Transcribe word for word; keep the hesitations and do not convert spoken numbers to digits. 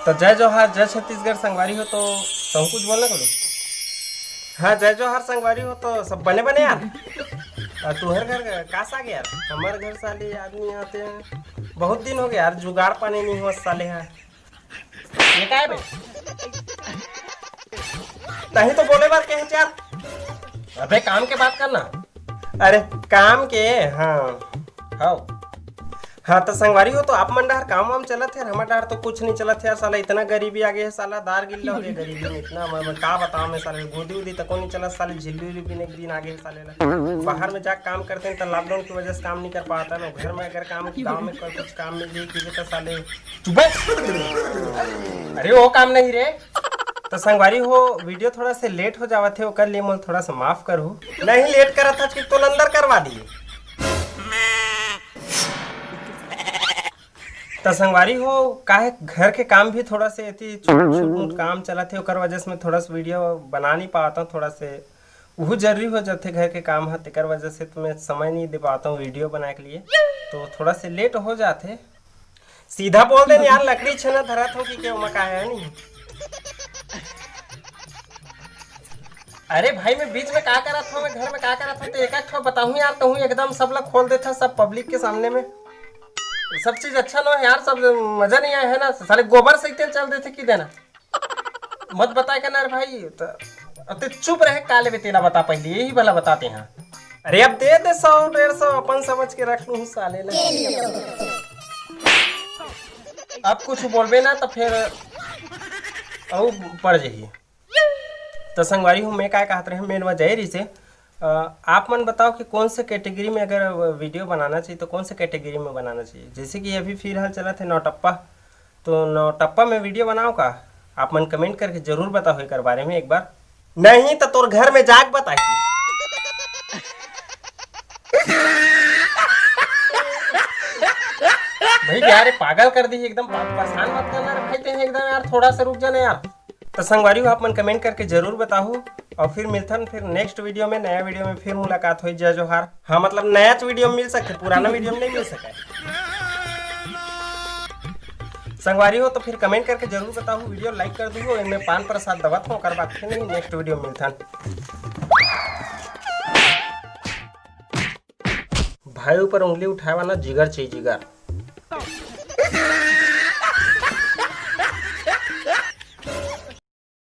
तो जय जोहार, जय छत्तीसगढ़ संगवारी हो। तो तुम कुछ बोलना करो। हाँ, जय जोहार संगवारी हो। तो सब बने बने यार। आ, तुहर घर का साग यार, हमर घर साले आदमी आते हैं, बहुत दिन हो गया यार, जुगाड़ पानी नहीं हुआ साले। हाँ, ये का है बे? तही तो बोले बार कहे यार। अबे काम के बात करना। अरे काम के, हाँ। हाँ। हाँ, तो संगवारी हो, तो आप मन डहर काम वाम चलत हे, हमर डहर तो कुछ नहीं चलत हे यार। साला इतना गरीबी आ गए है, साला दार गिल्ला हो गए गरीबी में। इतना मैं, मैं का बताऊं मैं, साले गोदी उदी तको नहीं चलत, साले झिल्ली उल्ली पीने के दिन आ गए है साले ला। बाहर में जाके काम करते हैं तो लॉकडाउन की वजह से काम नहीं कर पाता ना। घर में अगर काम, गाँव में कोई कुछ काम मिल जाए कि तो साले चुप बे। अरे वो काम नहीं रे। तो संगवारी हो, वीडियो थोड़ा से लेट हो जावत है, ओकर लिए मोल थोड़ा सा माफ करू। नहीं लेट करत था कि तोल अंदर करवा दिए। तो संगवारी हो, काहे घर के काम भी थोड़ा से एती छोट छोट मोट काम चलत है, ओकर वजह से मैं थोड़ा सा वीडियो बना नहीं पाता हूँ। थोड़ा से वो जरूरी हो जाते घर के काम है, तेकर वजह से तो मैं समय नहीं दे पाता हूँ वीडियो बनाए के लिए, तो थोड़ा से लेट हो जाते। सीधा बोल दे यार, लकड़ी छेना धरत हो कि के ओमा का है नहीं। अरे भाई, मैं बीच में का करत हूँ, मैं घर में का करत हूँ, तो एक एक ठो बताऊँ यार, तहूँ एकदम सब ला खोल देता सब पब्लिक के सामने में। सब चीज अच्छा ना है यार, सब मजा नहीं आया है ना, साले गोबर से ही तेल चल देते कि देना। मत बताए करना रे भाई। तो अब ते चुप रहे, का लेबे तेला बता, पहले यही वाला बताते हैं। अरे अब दे दे सौ डेढ़ सौ, अपन समझ के रख लूँ साले ला। अब कुछ बोलबे ना तो फिर अउ पड़ जाही। तो संगवारी हो, मैं काय कहत रहे, मेन वजह ये रहिसे, अ, आप मन बताओ कि कौन से कैटेगरी में अगर वीडियो बनाना चाहिए तो कौन से कैटेगरी में बनाना चाहिए। जैसे कि अभी फिलहाल चलत है नौटप्पा, तो नौटप्पा में वीडियो बनाओ का? आप मन कमेंट करके जरूर बताओ एकर बारे में एक बार। नहीं तो तोर घर में जाके बताई। भाई यार, ये पागल कर दी एकदम, पा-, परेशान मत करना रे भाई, ते एकदम यार, थोड़ा सा रुक जाना यार। तो संगवारी हो, आप मन कमेंट करके जरूर बताहू, और फिर मिलथन फिर नेक्स्ट वीडियो में, नया वीडियो में फिर मुलाकात होई। जय जोहार। हाँ, मतलब नया वीडियो में मिल सकते, पुराना वीडियो में नहीं मिल सके। संगवारी हो तो फिर कमेंट करके जरूर बताहू, वीडियो लाइक कर दूहू, इनमें पान प्रसाद दबत हो, ओकर बाद फिर नहीं नेक्स्ट वीडियो में मिलथन। भाई ऊपर उंगली उठाए वाला जिगर चाहिए, जिगर।